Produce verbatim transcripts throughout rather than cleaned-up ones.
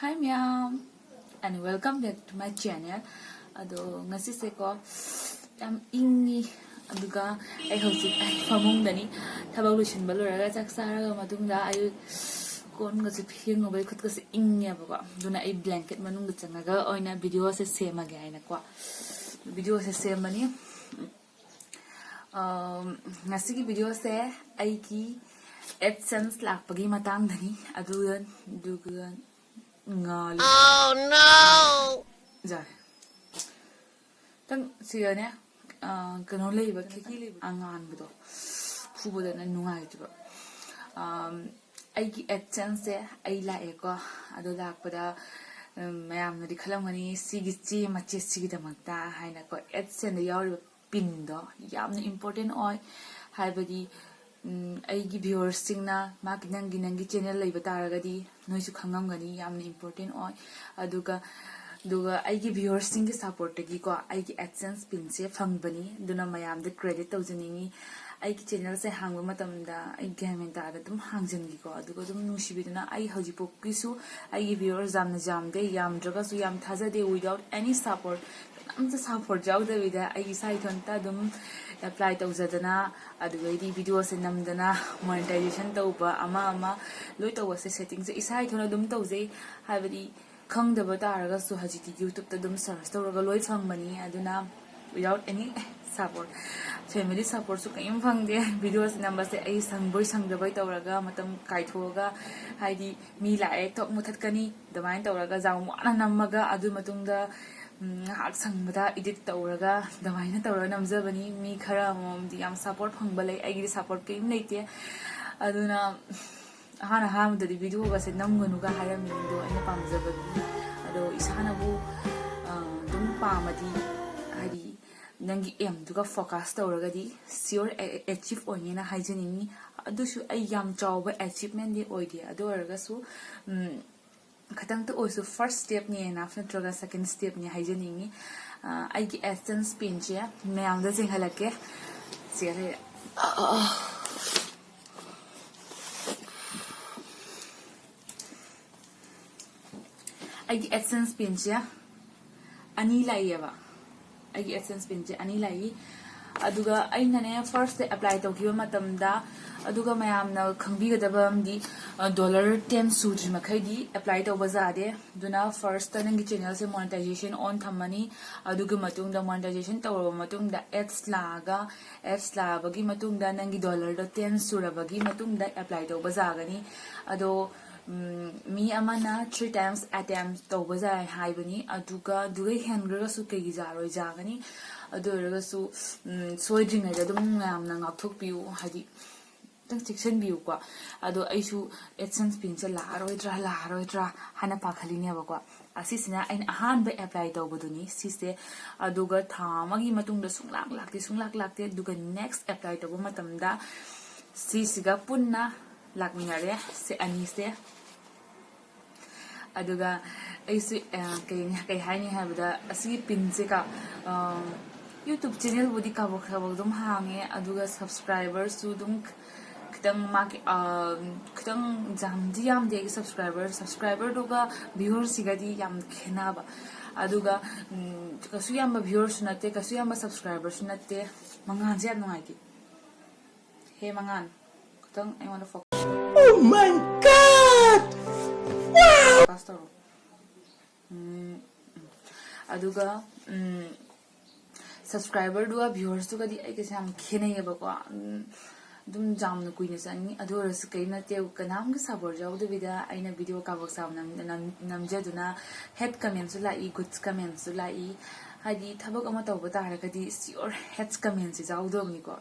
Hi ꯃꯌꯥꯝ, and welcome back to my channel. ꯑꯗꯣ ꯉꯁꯤꯁꯦꯀꯣ ꯌꯥꯝ ꯏꯪꯉꯤ, ꯑꯗꯨꯒ ꯑꯩ ꯍꯧꯖꯤꯛ ꯑꯩ ꯐꯃꯨꯡꯗꯅꯤ꯫ ꯊꯕꯛ ꯂꯣꯏꯁꯤꯟꯕ ꯂꯣꯏꯔꯒ ꯆꯥꯛ ꯆꯥꯔꯒ ꯃꯇꯨꯡꯗ ꯑꯩ ꯀꯣꯟꯒꯁꯦ ꯐꯦꯡꯉꯨꯕꯩ ꯈꯨꯠꯀꯁꯦ ꯏꯪꯉꯦꯕꯀꯣ, ꯑꯗꯨꯅ ꯑꯩ blanket ꯃꯅꯨꯡꯗ ꯆꯪꯉꯒ ꯑꯣꯏꯅ videoꯁꯦ ꯁꯦꯝꯃꯒꯦ ꯍꯥꯏꯅꯀꯣ videoꯁꯦ ꯁꯦꯝꯕꯅꯤ꯫ ꯑꯝ, ꯉꯁꯤꯒꯤ videoꯁꯦ ꯑꯩꯒꯤ AdSense ꯂꯥꯛꯄꯒꯤ ꯃꯇꯥꯡꯗꯅꯤ꯫ ꯑꯗꯨꯒ ꯑꯗꯨꯒ ꯉꯥꯜꯂꯤ꯫ ꯌꯥꯔꯦ꯫ ꯈꯤꯇꯪ ꯁꯤꯗꯅꯦ, ꯑ, ꯀꯩꯅꯣ ꯂꯩꯕ, ꯈꯤꯇꯪ ꯑꯉꯥꯟꯕꯗꯣ ꯐꯨꯕꯗꯅ ꯅꯨꯡꯉꯥꯏꯇꯦꯕ꯫ ꯑꯝ, ꯑꯩꯒꯤ AdSenseꯁꯦ ꯑꯩ ꯂꯥꯛꯑꯦꯀꯣ꯫ ꯑꯗꯣ ꯂꯥꯛꯄꯗ, ꯎꯝ, ꯃꯌꯥꯝꯅꯗꯤ ꯈꯜꯂꯝꯒꯅꯤ, "ꯁꯤꯒꯤ ꯆꯦ ꯃꯆꯦꯠꯁꯤꯒꯤꯗꯃꯛꯇ" ꯍꯥꯏꯅꯀꯣ꯫ AdSenseꯗ ꯌꯥꯎꯔꯤꯕ pinꯗꯣ ꯌꯥꯝꯅ important ꯑꯣꯏ, ꯍꯥꯏꯕꯗꯤ, ꯎꯝ, ꯑꯩꯒꯤ viewersꯁꯤꯡꯅ ꯃꯥꯒꯤ, ꯅꯪꯒꯤ, ꯅꯪꯒꯤ channel ꯂꯩꯕ ꯇꯥꯔꯒꯗꯤ ꯅꯣꯏꯁꯨ ꯈꯪꯉꯝꯒꯅꯤ, ꯌꯥꯝꯅ important ꯑꯣꯏ꯫ ꯑꯗꯨꯒ, ꯑꯗꯨꯒ ꯑꯩꯒꯤ viewersꯁꯤꯡꯒꯤ supportꯇꯒꯤꯀꯣ ꯑꯩꯒꯤ AdSense pinꯁꯦ ꯐꯪꯕꯅꯤ, ꯑꯗꯨꯅ ꯃꯌꯥꯝꯗ credit ꯇꯧꯖꯅꯤꯡꯉꯤ꯫ ꯑꯩꯒꯤ channelꯁꯦ ꯍꯥꯡꯕ ꯃꯇꯝꯗ ꯑꯩ ꯒ꯭ꯌꯥꯟ ꯃꯦꯟ ꯇꯥꯗ ꯑꯗꯨꯝ ꯍꯥꯡꯖꯟꯈꯤꯀꯣ, ꯑꯗꯨꯒ ꯑꯗꯨꯝ ꯅꯨꯡꯁꯤꯕꯤꯗꯨꯅ ꯑꯩ ꯍꯧꯖꯤꯛꯐꯥꯎꯒꯤꯁꯨ ꯑꯩꯒꯤ viewers ꯌꯥꯝꯅ ꯌꯥꯝꯗꯦ, ꯌꯥꯝꯗ꯭ꯔꯒꯁꯨ ꯌꯥꯝ ꯊꯥꯖꯗꯦ, without any support, ꯀꯅꯥꯝꯇ support ꯌꯥꯎꯗꯕꯤꯗ ꯑꯩ ꯏꯁꯥ ꯏꯊꯟꯇ ꯑꯗꯨꯝ apply ꯇꯧꯖꯗꯅ, ꯑꯗꯨꯗꯩꯗꯤ videoꯁꯦ ꯅꯝꯗꯅ, monetization ꯇꯧꯕ, ꯑꯃ ꯑꯃ ꯂꯣꯏ ꯇꯧꯕꯁꯦ, settingꯁꯦ ꯏꯁꯥ ꯏꯊꯟꯇ ꯑꯗꯨꯝ ꯇꯧꯖꯩ꯫ ꯍꯥꯏꯕꯗꯤ ꯈꯪꯗꯕ ꯇꯥꯔꯒꯁꯨ ꯍꯧꯖꯤꯛꯇꯤ YouTubeꯇ ꯑꯗꯨꯝ search ꯇꯧꯔꯒ ꯂꯣꯏ ꯐꯪꯕꯅꯤ꯫ ꯑꯗꯨꯅ without any support, family supportꯁꯨ ꯀꯔꯤꯝ ꯐꯪꯗꯦ꯫ Videoꯁꯦ ꯅꯝꯕꯁꯦ ꯑꯩ ꯁꯪꯕꯣꯏ ꯁꯪꯗꯕꯣꯏ ꯇꯧꯔꯒ, ꯃꯇꯝ ꯀꯥꯏꯊꯣꯛꯑꯒ, ꯍꯥꯏꯗꯤ ꯃꯤ ꯂꯥꯛꯑꯦ ꯊꯣꯛ ꯃꯨꯊꯠꯀꯅꯤ, ꯑꯗꯨꯃꯥꯏꯅ ꯇꯧꯔꯒ ꯌꯥꯝ ꯋꯥꯅ ꯅꯝꯃꯒ, ꯑꯗꯨ ꯃꯇꯨꯡꯗ, ꯎꯝ, ꯉꯥꯏꯍꯥꯛ ꯁꯪꯕꯗ edit ꯇꯧꯔꯒ ꯑꯗꯨꯃꯥꯏꯅ ꯇꯧꯔꯒ ꯅꯝꯖꯕꯅꯤ꯫ ꯃꯤ ꯈꯔ ꯑꯃꯃꯝꯗꯤ ꯌꯥꯝ support ꯐꯪꯕ ꯂꯩ, ꯑꯩꯒꯤꯗꯤ support ꯀꯔꯤꯝ ꯂꯩꯇꯦ꯫ ꯑꯗꯨꯅ ꯑꯍꯥꯟ ꯑꯍꯥꯟꯕꯗꯗꯤ videoꯒꯁꯦ ꯅꯝꯒꯅꯨꯒ ꯍꯥꯏꯔꯝꯃꯤꯅꯤ, ꯑꯗꯣ ꯑꯩꯅ ꯄꯥꯝꯖꯕꯒꯤ, ꯑꯗꯣ ꯏꯁꯥꯅꯕꯨ, ꯑ, ꯑꯗꯨꯝ ꯄꯥꯝꯃꯗꯤ, ꯍꯥꯏꯗꯤ ꯅꯪꯒꯤ aimꯗꯨꯒ focus ꯇꯧꯔꯒꯗꯤ sure a-, achieve ꯑꯣꯏꯅꯦꯅ ꯍꯥꯏꯖꯅꯤꯡꯉꯤ꯫ ꯑꯗꯨꯁꯨ ꯑꯩ ꯌꯥꯝ ꯆꯥꯎꯕ achievementꯗꯤ ꯑꯣꯏꯗꯦ, ꯑꯗꯨ ꯑꯣꯏꯔꯒꯁꯨ, ꯎꯝ, ꯈꯤꯇꯪꯇ ꯑꯣꯏꯔꯁꯨ first stepꯅꯦꯅ ꯅꯠꯇ꯭ꯔꯒ second stepꯅꯦ ꯍꯥꯏꯖꯅꯤꯡꯉꯤ꯫ ꯑ, ꯑꯩꯒꯤ AdSense pinꯁꯦ ꯃꯌꯥꯝꯗ ꯆꯦꯡꯍꯜꯂꯛꯀꯦ꯫ ꯁꯤꯒ ꯂꯩꯔꯦ꯫ ꯑꯩꯒꯤ AdSense ꯄꯤꯟꯁꯦ ꯑꯅꯤ ꯂꯥꯛꯏꯌꯦꯕ꯫ ꯑꯩꯒꯤ AdSense ꯄꯤꯟꯁꯦ ꯑꯅꯤ ꯂꯥꯛꯏ꯫ ꯑꯗꯨꯒ ꯑꯩꯅꯅꯦ, ꯐꯥꯔꯁꯇ ꯑꯦꯄ꯭ꯂꯥꯏ ꯇꯧꯈꯤꯕ ꯃꯇꯝꯗ, ꯑꯗꯨꯒ ꯃꯌꯥꯝꯅ ꯈꯪꯕꯤꯒꯗꯕ ꯑꯃꯗꯤ, ꯗꯣꯂꯔ ꯇꯦꯟ ꯁꯨꯗ꯭ꯔꯤ ꯃꯈꯩꯗꯤ ꯑꯦꯄ꯭ꯂꯥꯏ ꯇꯧꯕ ꯌꯥꯗꯦ꯫ ꯑꯗꯨꯅ ꯐꯥꯔꯁꯇ ꯅꯪꯒꯤ ꯆꯦꯅꯦꯜꯁꯦ ꯃꯣꯅꯤꯇꯥꯏꯖꯦꯁꯟ ꯑꯣꯟ ꯊꯝꯃꯅꯤ꯫ ꯑꯗꯨꯒꯤ ꯃꯇꯨꯡꯗ ꯃꯣꯅꯤꯇꯥꯏꯖꯦꯁꯟ ꯇꯧꯔꯕ ꯃꯇꯨꯡꯗ ꯑꯦꯠꯁ ꯂꯥꯛꯑꯒ, ꯑꯦꯠꯁ ꯂꯥꯛꯑꯕꯒꯤ ꯃꯇꯨꯡꯗ ꯅꯪꯒꯤ ꯗꯣꯂꯔꯗꯣ ꯇꯦꯟ ꯁꯨꯔꯕꯒꯤ ꯃꯇꯨꯡꯗ ꯑꯦꯄ꯭ꯂꯥꯏ ꯇꯧꯕ ꯌꯥꯒꯅꯤ꯫ ꯑꯗꯣ ꯎꯝ, ꯃꯤ ꯑꯃꯅ three times attempt ꯇꯧꯕ ꯌꯥꯏ ꯍꯥꯏꯕꯅꯤ꯫ ꯑꯗꯨꯒ ꯑꯗꯨꯒ ꯍꯦꯟꯈ꯭ꯔꯒꯁꯨ ꯀꯩꯒꯤ ꯌꯥꯔꯣꯏ? ꯌꯥꯒꯅꯤ꯫ ꯑꯗꯨ ꯑꯣꯏꯔꯒꯁꯨ ꯎꯝ, ꯁꯣꯏꯗ꯭ꯔꯤꯉꯩꯗ ꯑꯗꯨꯝ ꯃꯌꯥꯝꯅ ꯉꯥꯛꯊꯣꯛꯄꯤꯌꯨ, ꯍꯥꯏꯗꯤ ꯈꯤꯇꯪ ꯆꯦꯛꯁꯤꯟꯕꯤꯌꯨꯀꯣ꯫ ꯑꯗꯣ ꯑꯩꯁꯨ AdSense ꯄꯤꯟꯁꯦ ꯂꯥꯛꯑꯔꯣꯏꯗ꯭ꯔꯥ ꯂꯥꯛꯑꯔꯣꯏꯗ꯭ꯔꯥ ꯍꯥꯏꯅ ꯄꯥꯈꯠꯂꯤꯅꯦꯕꯀꯣ꯫ ꯑꯁꯤꯁꯤꯅ ꯑꯩꯅ ꯑꯍꯥꯟꯕ ꯑꯦꯄ꯭ꯂꯥꯏ ꯇꯧꯕꯗꯨꯅꯤ ꯁꯤꯁꯦ꯫ ꯑꯗꯨꯒ ꯊꯥ ꯑꯃꯒꯤ ꯃꯇꯨꯡꯗ ꯁꯨꯡꯂꯥꯛ ꯂꯥꯛꯇꯦ, ꯁꯨꯡꯂꯥꯛ ꯂꯥꯛꯇꯦ꯫ ꯑꯗꯨꯒ ꯅꯦꯛꯁ ꯑꯦꯄ꯭ꯂꯥꯏ ꯇꯧꯕ ꯃꯇꯝꯗ ꯁꯤꯁꯤꯒ ꯄꯨꯟꯅ ꯂꯥꯛꯃꯤꯟꯅꯔꯦ, ꯁꯤ ꯑꯅꯤꯁꯦ꯫ ꯑꯗꯨꯒ ꯑꯩꯁꯨ, ꯑ, ꯀꯩ, ꯀꯩ ꯍꯥꯏꯅꯤ ꯍꯥꯏꯕꯗ, ꯑꯁꯤꯒꯤ ꯄꯤꯟꯁꯦ ꯀ-, ꯑ, YouTube ꯆꯦꯅꯦꯜꯕꯨꯗꯤ ꯀꯥꯕꯛ ꯀꯥꯕꯛ ꯑꯗꯨꯝ ꯍꯥꯡꯉꯦ, ꯑꯗꯨꯒ ꯁꯕꯁꯀ꯭ꯔꯥꯏꯕꯔꯁꯨ ꯑꯗꯨꯝ ꯈꯤꯇꯪ ꯃꯥꯒꯤ, ꯑ, ꯈꯤꯇꯪ ꯌꯥꯝꯗꯤ ꯌꯥꯝꯗꯦ ꯑꯩꯒꯤ ꯁꯕꯁꯀ꯭ꯔꯥꯏꯕꯔ, ꯁꯕꯁꯀ꯭ꯔꯥꯏꯕꯔꯗꯨꯒ ꯚ꯭ꯌꯨꯋꯔꯁꯤꯒꯗꯤ ꯌꯥꯝ ꯈꯦꯠꯅꯕ꯫ ꯑꯗꯨꯒ ꯎꯝ, ꯀꯩꯁꯨ ꯌꯥꯝꯕ ꯚ꯭ꯌꯨꯋꯔꯁꯨ ꯅꯠꯇꯦ, ꯀꯩꯁꯨ ꯌꯥꯝꯕ ꯁꯕꯁꯀ꯭ꯔꯥꯏꯕꯔꯁꯨ ꯅꯠꯇꯦ꯫ ꯃꯉꯥꯜꯁꯦ ꯌꯥꯝ ꯅꯨꯡꯉꯥꯏꯇꯦ꯫ ꯍꯦ ꯃꯉꯥꯜ, ꯈꯤꯇꯪ ꯑꯩꯉꯣꯟꯗ focus. Oh my God! Wow! Focus ꯇꯧꯔꯣ꯫ ꯎꯝ, ꯎꯝ꯫ ꯑꯗꯨꯒ ꯎꯝ, ꯁꯕꯁꯀ꯭ꯔꯥꯏꯕꯔꯗꯨꯒ ꯚ꯭ꯌꯨꯋꯔꯁꯇꯨꯒꯗꯤ ꯑꯩꯒꯁꯦ ꯌꯥꯝ ꯈꯦꯠꯅꯩꯌꯦꯕꯀꯣ꯫ ꯎꯝ, ꯑꯗꯨꯝ ꯌꯥꯝꯅ ꯀꯨꯏꯅ ꯆꯪꯉꯤ꯫ ꯑꯗꯨ ꯑꯣꯏꯔꯁꯨ ꯀꯔꯤꯝ ꯅꯠꯇꯦ, ꯀꯅꯥꯝꯒꯤ ꯁꯞꯄꯣꯔꯠ ꯌꯥꯎꯗꯕꯤꯗ ꯑꯩꯅ ꯚꯤꯗꯤꯑꯣ ꯀꯥꯕꯛ ꯆꯥꯎꯅ ꯅꯝ-, ꯅꯝ-, ꯅꯝꯖꯗꯨꯅ ꯍꯦꯠ ꯀꯃꯦꯟꯁꯨ ꯂꯥꯛꯏ, ꯒꯨꯗ ꯀꯃꯦꯟꯁꯨ ꯂꯥꯛꯏ꯫ ꯍꯥꯏꯗꯤ ꯊꯕꯛ ꯑꯃ ꯇꯧꯕ ꯇꯥꯔꯒꯗꯤ ꯁꯤꯌꯣꯔ ꯍꯦꯠꯁ ꯀꯃꯦꯟꯁꯦ ꯌꯥꯎꯗꯕꯅꯤꯀꯣ꯫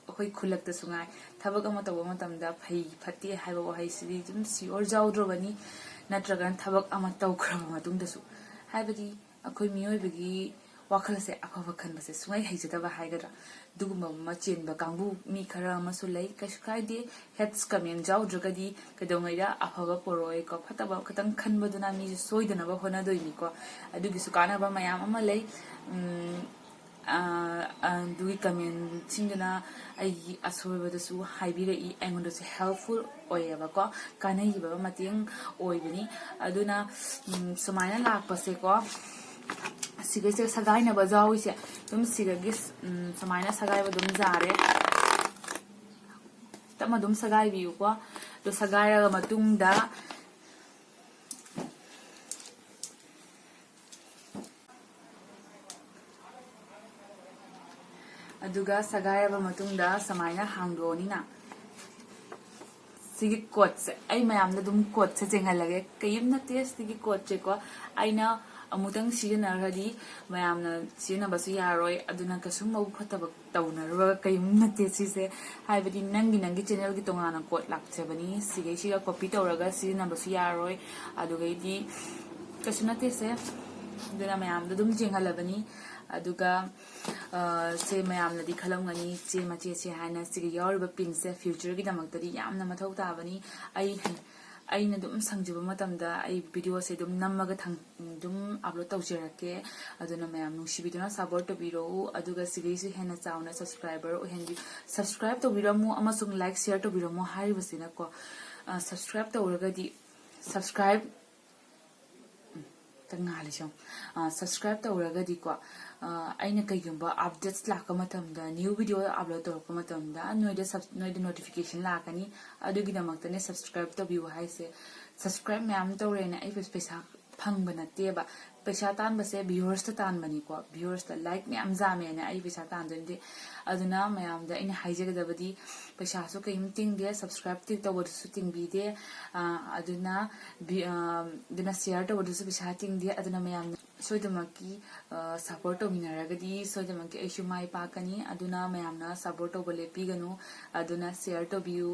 ꯑꯩꯈꯣꯏ ꯈꯨꯜꯂꯛꯇꯁꯨ ꯉꯥꯏ, ꯊꯕꯛ ꯑꯃ ꯇꯧꯕ ꯃꯇꯝꯗ ꯐꯩ ꯐꯠꯇꯦ ꯍꯥꯏꯕ ꯋꯥꯍꯩꯁꯤꯗꯤ ꯑꯗꯨꯝ ꯁꯤꯌꯣꯔ ꯌꯥꯎꯗ꯭ꯔꯕꯅꯤ꯫ ꯅꯠꯇ꯭ꯔꯒꯅ ꯊꯕꯛ ꯑꯃ ꯇꯧꯈ꯭ꯔꯕ ꯃꯇꯨꯡꯗꯁꯨ, ꯍꯥꯏꯕꯗꯤ ꯑꯩꯈꯣꯏ ꯃꯤꯑꯣꯏꯕꯒꯤ ꯋꯥꯈꯜꯁꯦ ꯑꯐꯕ ꯈꯟꯕꯁꯦ ꯁꯨꯡꯍꯩ ꯍꯩꯖꯗꯕ ꯍꯥꯏꯒꯗ꯭ꯔꯥ, ꯑꯗꯨꯒꯨꯝꯕ ꯑꯃ ꯆꯦꯟꯕ ꯀꯥꯡꯕꯨ ꯃꯤ ꯈꯔ ꯑꯃꯁꯨ ꯂꯩ꯫ ꯀꯩꯁꯨ ꯀꯥꯏꯗꯦ, ꯍꯦꯠꯁ ꯀꯃꯦꯟ ꯌꯥꯎꯗ꯭ꯔꯒꯗꯤ ꯀꯩꯗꯧꯉꯩꯗ ꯑꯐꯕ ꯄꯣꯔꯛꯑꯣꯏꯀꯣ꯫ ꯐꯠꯇꯕ ꯈꯛꯇꯪ ꯈꯟꯕꯗꯨꯅ ꯃꯤꯁꯦ ꯁꯣꯏꯗꯅꯕ ꯍꯣꯠꯅꯗꯣꯏꯅꯤꯀꯣ꯫ ꯑꯗꯨꯒꯤꯁꯨ ꯀꯥꯟꯅꯕ ꯃꯌꯥꯝ ꯑꯃ ꯂꯩ꯫ ꯎꯝ, ꯑꯗꯨꯒꯤ ꯀꯃꯦꯟꯁꯤꯡꯗꯨꯅ ꯑꯩꯒꯤ ꯑꯁꯣꯏꯕꯗꯁꯨ ꯍꯥꯏꯕꯤꯔꯛꯏ, ꯑꯩꯉꯣꯟꯗꯁꯨ helpful ꯑꯣꯏꯌꯦꯕꯀꯣ, ꯀꯥꯟꯅꯈꯤꯕ ꯃꯇꯦꯡ ꯑꯣꯏꯕꯅꯤ꯫ ꯑꯗꯨꯅ ꯎꯝ, ꯁꯨꯃꯥꯏꯅ ꯂꯥꯛꯄꯁꯦꯀꯣ, ꯁꯤꯒꯩꯁꯦ ꯁꯒꯥꯏꯅꯕ ꯌꯥꯎꯔꯤꯁꯦ ꯑꯗꯨꯝ ꯁꯤꯗꯒꯤ ꯎꯝ, ꯁꯨꯃꯥꯏꯅ ꯁꯒꯥꯏꯕ ꯑꯗꯨꯝ ꯌꯥꯔꯦ꯫ ꯇꯞꯅ ꯑꯗꯨꯝ ꯁꯒꯥꯏꯕꯤꯌꯨꯀꯣ꯫ ꯑꯗꯣ ꯁꯒꯥꯏꯔꯕ ꯃꯇꯨꯡꯗ ꯑꯗꯨꯒ ꯁꯒꯥꯏꯔꯕ ꯃꯇꯨꯡꯗ ꯁꯨꯃꯥꯏꯅ ꯍꯥꯡꯗꯣꯛꯑꯅꯤꯅ꯫ ꯁꯤꯒꯤ ꯀꯣꯠꯁꯦ ꯑꯩ ꯃꯌꯥꯝꯗ ꯑꯗꯨꯝ ꯀꯣꯠꯁꯦ ꯆꯦꯡꯍꯜꯂꯒꯦ꯫ ꯀꯩꯝ ꯅꯠꯇꯦ ꯁꯤꯒꯤ ꯀꯣꯠꯁꯦꯀꯣ, ꯑꯩꯅ ꯑꯃꯨꯛꯇꯪ ꯁꯤꯖꯤꯟꯅꯈ꯭ꯔꯗꯤ ꯃꯌꯥꯝꯅ ꯁꯤꯖꯤꯟꯅꯕꯁꯨ ꯌꯥꯔꯣꯏ꯫ ꯑꯗꯨꯅ ꯀꯩꯁꯨꯝ ꯃꯕꯨꯛ ꯐꯠꯇꯕ ꯇꯧꯅꯔꯨꯔꯒ ꯀꯩꯝ ꯅꯠꯇꯦ ꯁꯤꯁꯦ꯫ ꯍꯥꯏꯕꯗꯤ ꯅꯪꯒꯤ ꯅꯪꯒꯤ ꯆꯦꯅꯦꯜꯒꯤ ꯇꯣꯉꯥꯟꯅ ꯀꯣꯠ ꯂꯥꯛꯆꯕꯅꯤ꯫ ꯁꯤꯒꯩꯁꯤꯒ ꯀꯣꯄꯤ ꯇꯧꯔꯒ ꯁꯤꯖꯤꯟꯅꯕꯁꯨ ꯌꯥꯔꯣꯏ꯫ ꯑꯗꯨꯒꯩꯗꯤ ꯀꯩꯁꯨ ꯅꯠꯇꯦꯁꯦ꯫ ꯑꯗꯨꯅ ꯃꯌꯥꯝꯗ ꯑꯗꯨꯝ ꯆꯦꯡꯍꯜꯂꯕꯅꯤ꯫ ꯑꯗꯨꯒ ꯑ, ꯁꯦ ꯃꯌꯥꯝꯅꯗꯤ ꯈꯜꯂꯝꯒꯅꯤ, ꯆꯦ ꯃꯆꯦꯠꯁꯦ ꯍꯥꯏꯅ ꯁꯤꯒ ꯌꯥꯎꯔꯤꯕ ꯄꯤꯟꯁꯦ ꯐ꯭ꯌꯨꯆꯔꯒꯤꯗꯃꯛꯇꯗꯤ ꯌꯥꯝꯅ ꯃꯊꯧ ꯇꯥꯕꯅꯤ꯫ ꯑꯩ ꯑꯩꯅ ꯑꯗꯨꯝ ꯁꯪꯖꯕ ꯃꯇꯝꯗ ꯑꯩ ꯚꯤꯗꯤꯑꯣꯁꯦ ꯑꯗꯨꯝ ꯅꯝꯃꯒ ꯊꯝ ꯑꯗꯨꯝ ꯑꯞꯂꯣꯗ ꯇꯧꯖꯔꯛꯀꯦ꯫ ꯑꯗꯨꯅ ꯃꯌꯥꯝ ꯅꯨꯡꯁꯤꯕꯤꯗꯨꯅ ꯁꯞꯄꯣꯔꯠ ꯇꯧꯕꯤꯔꯛꯎ꯫ ꯑꯗꯨꯒ ꯁꯤꯒꯩꯁꯨ ꯍꯦꯟꯅ ꯆꯥꯎꯅ ꯁꯕꯁꯀ꯭ꯔꯥꯏꯕꯔ ꯑꯣꯏꯍꯟꯕꯤ ꯁꯕꯁꯀ꯭ꯔꯥꯏꯕ ꯇꯧꯕꯤꯔꯝꯃꯨ ꯑꯃꯁꯨꯡ ꯂꯥꯏꯛ ꯁꯤꯌꯔ ꯇꯧꯕꯤꯔꯝꯃꯨ ꯍꯥꯏꯔꯤꯕꯁꯤꯅꯀꯣ꯫ ꯁꯕꯁꯀ꯭ꯔꯥꯏꯕ ꯇꯧꯔꯒꯗꯤ ꯁꯕꯁꯀ꯭ꯔꯥꯏꯕ ꯇ ꯉꯥꯜꯂꯤꯁꯦ ꯌꯦꯡꯉꯣ꯫ ꯁꯕꯁꯀ꯭ꯔꯥꯏꯕ ꯇꯧꯔꯒꯗꯤꯀꯣ, ꯑ, ꯑꯩꯅ ꯀꯩꯒꯨꯝꯕ ꯑꯞꯗꯦꯠꯁ ꯂꯥꯛꯄ ꯃꯇꯝꯗ, ꯅ꯭ꯌꯨ ꯚꯤꯗꯤꯑꯣ ꯑꯞꯂꯣꯗ ꯇꯧꯔꯛꯄ ꯃꯇꯝꯗ ꯅꯣꯏꯗ ꯁꯕ ꯅꯣꯏꯗ ꯅꯣꯇꯤꯐꯤꯀꯦꯁꯟ ꯂꯥꯛꯀꯅꯤ꯫ ꯑꯗꯨꯒꯤꯗꯃꯛꯇꯅꯦ ꯁꯕꯁꯀ꯭ꯔꯥꯏꯕ ꯇꯧꯕꯤꯌꯨ ꯍꯥꯏꯁꯦ꯫ ꯁꯕꯁꯀ꯭ꯔꯥꯏꯕ ꯃꯌꯥꯝ ꯇꯧꯔꯦꯅ ꯑꯩ ꯄꯩꯁꯥ ꯐꯪꯕ ꯅꯠꯇꯦꯕ꯫ ꯄꯩꯁꯥ ꯇꯥꯟꯕꯁꯦ ꯚ꯭ꯌꯨꯋꯔꯁꯇ ꯇꯥꯟꯕꯅꯤꯀꯣ꯫ ꯚ꯭ꯌꯨꯋꯔꯁꯇ ꯂꯥꯏꯛ ꯃꯌꯥꯝ ꯌꯥꯝꯃꯦꯅ ꯑꯩ ꯄꯩꯁꯥ ꯇꯥꯟꯗꯣꯏ ꯅꯠꯇꯦ꯫ ꯑꯗꯨꯅ ꯃꯌꯥꯝꯗ ꯑꯩꯅ ꯍꯥꯏꯖꯒꯗꯕꯗꯤ, ꯄꯩꯁꯥꯁꯨ ꯀꯩꯝ ꯇꯤꯡꯗꯦ, ꯁꯕꯁꯀ꯭ꯔꯥꯏꯕ ꯇꯧꯕꯗꯨꯁꯨ ꯇꯤꯡꯕꯤꯗꯦ꯫ ꯑ, ꯑꯗꯨꯅ ꯚꯤ-, ꯑ, ꯑꯗꯨꯅ ꯁꯤꯌꯔ ꯇꯧꯕꯗꯨꯁꯨ ꯄꯩꯁꯥ ꯇꯤꯡꯗꯦ꯫ ꯑꯗꯨꯅ ꯃꯌꯥꯝꯅ ꯁꯣꯏꯗꯃꯛꯀꯤ, ꯑ, ꯁꯞꯄꯣꯔꯠ ꯇꯧꯃꯤꯟꯅꯔꯒꯗꯤ ꯁꯣꯏꯗꯃꯛꯀꯤ ꯑꯩꯁꯨ ꯃꯥꯏ ꯄꯥꯛꯀꯅꯤ꯫ ꯑꯗꯨꯅ ꯃꯌꯥꯝꯅ ꯁꯞꯄꯣꯔꯠ ꯇꯧꯕ ꯂꯦꯞꯄꯤꯒꯅꯨ꯫ ꯑꯗꯨꯅ ꯁꯤꯌꯔ ꯇꯧꯕꯤꯌꯨ,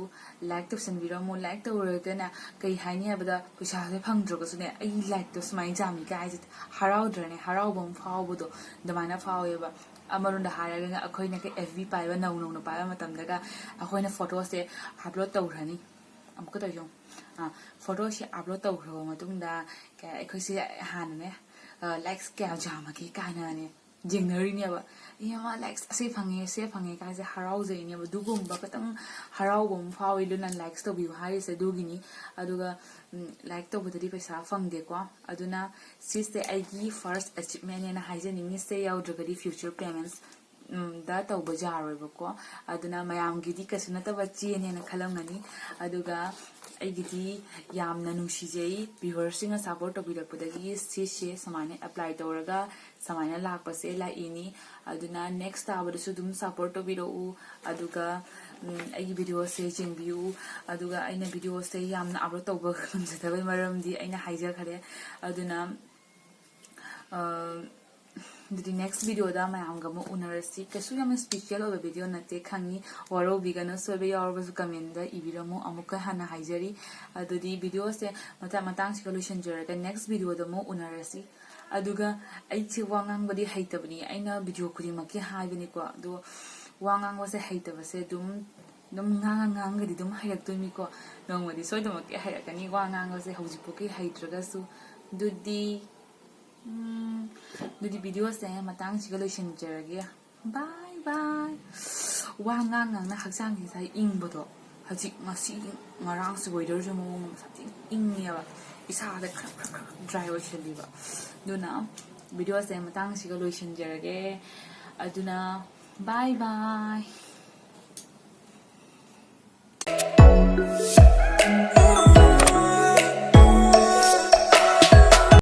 ꯂꯥꯏꯛ ꯇꯧꯁꯟꯕꯤꯔꯝꯃꯨ꯫ ꯂꯥꯏꯛ ꯇꯧꯔꯒꯅ ꯀꯩ ꯍꯥꯏꯅꯤ ꯍꯥꯏꯕꯗ, ꯄꯩꯁꯥꯁꯦ ꯐꯪꯗ꯭ꯔꯒꯁꯨꯅꯦ, ꯑꯩꯒꯤ ꯂꯥꯏꯛꯇꯣ ꯁꯨꯃꯥꯏꯅ ꯌꯥꯝꯃꯤ ꯀꯥꯏꯁꯦ ꯍꯔꯥꯎꯗ꯭ꯔꯅꯦ? ꯍꯔꯥꯎꯕ ꯑꯃ ꯐꯥꯎꯕꯗꯣ ꯑꯗꯨꯃꯥꯏꯅ ꯐꯥꯎꯋꯦꯕ꯫ ꯑꯃꯔꯣꯝꯗ ꯍꯥꯏꯔꯒꯅ ꯑꯩꯈꯣꯏꯅ ꯑꯦꯐ ꯕꯤ ꯄꯥꯏꯕ ꯅꯧ ꯅꯧꯅ ꯄꯥꯏꯕ ꯃꯇꯝꯗꯒ ꯑꯩꯈꯣꯏꯅ ꯐꯣꯇꯣꯁꯦ ꯑꯞꯂꯣꯗ ꯇꯧꯈ꯭ꯔꯅꯤ꯫ ꯑꯃꯨꯛꯀ ꯇꯧꯁꯤ ꯌꯦꯡꯉꯨ꯫ ꯑꯥ, ꯐꯣꯇꯣꯁꯦ ꯑꯞꯂꯣꯗ ꯇꯧꯈ꯭ꯔꯕ ꯃꯇꯨꯡꯗ ꯀ-, ꯑꯩꯈꯣꯏꯁꯦ ꯍꯥꯟꯅꯅꯦ, ꯑ, ꯂꯥꯏꯛꯁ ꯀꯌꯥ ꯌꯥꯝꯃꯒꯦ ꯀꯥꯏꯅꯅꯦ ꯌꯦꯡꯅꯔꯤꯅꯦꯕ꯫ "ꯏꯃꯥ, ꯂꯥꯏꯛꯁ ꯑꯁꯤ ꯐꯪꯉꯦ, ꯁꯦ ꯐꯪꯉꯦ" ꯀꯥꯏꯁꯦ ꯍꯔꯥꯎꯖꯩꯅꯦꯕ꯫ ꯑꯗꯨꯒꯨꯝꯕ ꯈꯤꯇꯪ ꯍꯔꯥꯎꯕ ꯑꯃ ꯐꯥꯎꯏ, ꯑꯗꯨꯅ ꯂꯥꯏꯛꯁ ꯇꯧꯕꯤꯌꯨ ꯍꯥꯏꯔꯤꯁꯦ ꯑꯗꯨꯒꯤꯅꯤ꯫ ꯑꯗꯨꯒ ꯂꯥꯏꯛ ꯇꯧꯕꯗꯗꯤ ꯄꯩꯁꯥ ꯐꯪꯗꯦꯀꯣ꯫ ꯑꯗꯨꯅ ꯁꯤꯁꯦ ꯑꯩꯒꯤ ꯐꯥꯔꯁ ꯑꯦꯆꯤꯞꯃꯦꯟꯅꯦꯅ ꯍꯥꯏꯖꯅꯤꯡꯉꯤ꯫ ꯁꯦ ꯌꯥꯎꯗ꯭ꯔꯒꯗꯤ ꯐ꯭ꯌꯨꯆꯔ ꯄꯦꯃꯦꯟꯁ ꯗ ꯇꯧꯕ ꯌꯥꯔꯣꯏꯕꯀꯣ꯫ ꯑꯗꯨꯅ ꯃꯌꯥꯝꯒꯤꯗꯤ ꯀꯩꯁꯨ ꯅꯠꯇꯕ ꯆꯦꯅꯦꯅ ꯈꯜꯂꯝꯒꯅꯤ꯫ ꯑꯗꯨꯒ ꯑꯩꯒꯤꯗꯤ ꯌꯥꯝꯅ ꯅꯨꯡꯁꯤꯖꯩ, ꯚ꯭ꯌꯨꯋꯔꯁꯤꯡꯅ ꯁꯞꯄꯣꯔꯠ ꯇꯧꯕꯤꯔꯛꯄꯗꯒꯤ ꯁꯤꯁꯦ ꯁꯨꯃꯥꯏꯅ ꯑꯦꯄ꯭ꯂꯥꯏ ꯇꯧꯔꯒ ꯁꯨꯃꯥꯏꯅ ꯂꯥꯛꯄꯁꯦ ꯂꯥꯛꯏꯅꯤ꯫ ꯑꯗꯨꯅ ꯅꯦꯛꯁ ꯇꯥꯕꯗꯁꯨ ꯑꯗꯨꯝ ꯁꯞꯄꯣꯔꯠ ꯇꯧꯕꯤꯔꯛꯎ꯫ ꯑꯗꯨꯒ ꯎꯝ, ꯑꯩꯒꯤ ꯚꯤꯗꯤꯑꯣꯁꯦ ꯌꯦꯡꯕꯤꯌꯨ꯫ ꯑꯗꯨꯒ ꯑꯩꯅ ꯚꯤꯗꯤꯑꯣꯁꯦ ꯌꯥꯝꯅ ꯑꯞꯂꯣꯗ ꯇꯧꯕ ꯉꯝꯖꯗꯕꯩ ꯃꯔꯝꯗꯤ ꯑꯩꯅ ꯍꯥꯏꯖꯈ꯭ꯔꯦ꯫ ꯑꯗꯨꯅ ꯑ, ꯑꯗꯨꯗꯤ ꯅꯦꯛꯁ ꯚꯤꯗꯤꯑꯣꯗ ꯃꯌꯥꯝꯒ ꯑꯃꯨꯛ ꯎꯅꯔꯁꯤ꯫ ꯀꯩꯁꯨ ꯌꯥꯝꯅ ꯁ꯭ꯄꯤꯁꯦꯜ ꯑꯣꯏꯕ ꯚꯤꯗꯤꯑꯣ ꯅꯠꯇꯦ ꯈꯪꯉꯤ, ꯋꯥꯔꯧꯕꯤꯒꯅꯨ꯫ ꯁꯣꯏꯕ ꯌꯥꯎꯔꯕꯁꯨ ꯀꯃꯦꯟꯗ ꯏꯕꯤꯔꯝꯃꯨ꯫ ꯑꯃꯨꯛꯀ ꯍꯟꯅ ꯍꯥꯏꯖꯔꯤ꯫ ꯑꯗꯨꯗꯤ ꯚꯤꯗꯤꯑꯣꯁꯦ ꯃꯇꯥꯡ ꯃꯇꯥꯡꯁꯤꯒ ꯂꯣꯏꯁꯤꯟꯖꯔꯒ ꯅꯦꯛꯁ ꯚꯤꯗꯤꯑꯣꯗ ꯑꯃꯨꯛ ꯎꯅꯔꯁꯤ꯫ ꯑꯗꯨꯒ ꯑꯩꯁꯦ ꯋꯥ ꯉꯥꯡꯕꯗꯤ ꯍꯩꯇꯕꯅꯤ, ꯑꯩꯅ ꯚꯤꯗꯤꯑꯣ ꯈꯨꯗꯤꯡꯃꯛꯀꯤ ꯍꯥꯏꯕꯅꯤꯀꯣ꯫ ꯑꯗꯣ ꯋꯥ ꯉꯥꯡꯕꯁꯦ ꯍꯩꯇꯕꯁꯦ ꯑꯗꯨꯝ ꯑꯗꯨꯝ ꯉꯥꯡꯉ ꯉꯥꯡꯉꯒꯗꯤ ꯑꯗꯨꯝ ꯍꯩꯔꯛꯇꯣꯏꯅꯤꯀꯣ꯫ ꯅꯣꯡꯃꯗꯤ ꯁꯣꯏꯗꯅꯃꯛꯀꯤ ꯍꯩꯔꯛꯀꯅꯤ꯫ ꯋꯥ ꯉꯥꯡꯕꯁꯦ ꯍꯧꯖꯤꯛꯐꯥꯎꯀꯤ ꯍꯩꯇ꯭ꯔꯒꯁꯨ꯫ ꯑꯗꯨꯗꯤ ꯎꯝ, ꯑꯗꯨꯗꯤ ꯚꯤꯗꯤꯑꯣꯁꯦ ꯃꯇꯥꯡꯁꯤꯒ ꯂꯣꯏꯁꯤꯟꯖꯔꯒꯦ꯫ ꯕꯥꯏ ꯕꯥꯏ꯫ ꯋꯥ ꯉꯥꯡ ꯉꯥꯡꯅ ꯍꯛꯆꯥꯡꯁꯦ ꯉꯁꯥꯏ ꯏꯪꯕꯗꯣ, ꯍꯧꯖꯤꯛ ꯉꯁꯤ ꯉꯔꯥꯡꯁꯦ ꯋꯦꯗꯔꯁꯦ ꯃꯑꯣꯡ ꯑꯃ ꯁꯥꯊꯤ ꯏꯪꯉꯦꯕ, ꯏꯁꯥꯗ ꯈꯔ ꯈꯔ ꯈꯔ ꯗ꯭ꯔꯥꯏ ꯑꯣꯏꯁꯜꯂꯤꯕ꯫ ꯑꯗꯨꯅ ꯚꯤꯗꯤꯑꯣꯁꯦ ꯃꯇꯥꯡꯁꯤꯒ ꯂꯣꯏꯁꯤꯟꯖꯔꯒꯦ꯫ ꯑꯗꯨꯅ ꯕꯥꯏ ꯕꯥꯏ꯫